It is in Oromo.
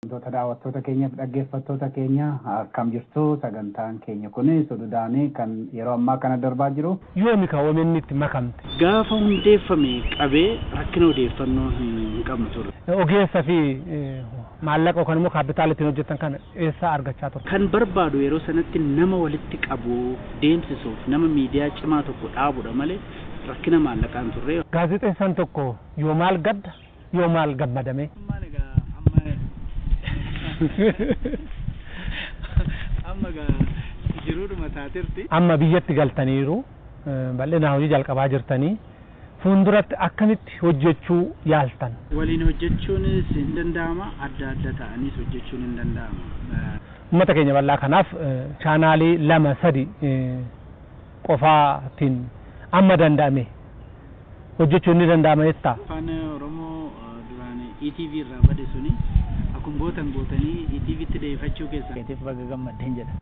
Wantoota daawwattoota keenyaaf dhaggeeffattoota keenya akkam jirtu, sagantaan keenya kun sodudaanii kan yeroo ammaa kana darbaa jiru. Yoomi ka OMN itti makamte? Gaafa hundeeffame qabee rakkina odeeffannoo hin qabnu ture. Ogeessa fi maallaqa yookaan immoo kaapitaala ittiin hojjetan kana eessaa argachaa turte? Kan barbaadu yeroo sanatti nama walitti qabu deemsisuuf nama miidiyaa cimaa tokko dhaabudha malee rakkina maallaqaan turre. Gaazexeessaan tokko yoo maal gadda, yoo maal gammadame? Amma jiruudhuma taateerti. Amma biyyatti galtaniiru, bal'inaan hojii jalqabaa jirtanii, fuulduratti akkamitti hojjechuu yaaltan? Waliin hojjechuunis hin danda'ama, adda adda ta'aniis hojjechuun hin danda'ama. Uummata keenya bal'aa kanaaf chaanaalii 2 3 qofaatiin amma danda'ame hojjechuun ni danda'ama jettaa? Afaan Oromoo duraan ETV irraa bade suni akkuma gootan gootanii ETVtti deebifachuu keessa. Keetiif baga gammaddeen jedha.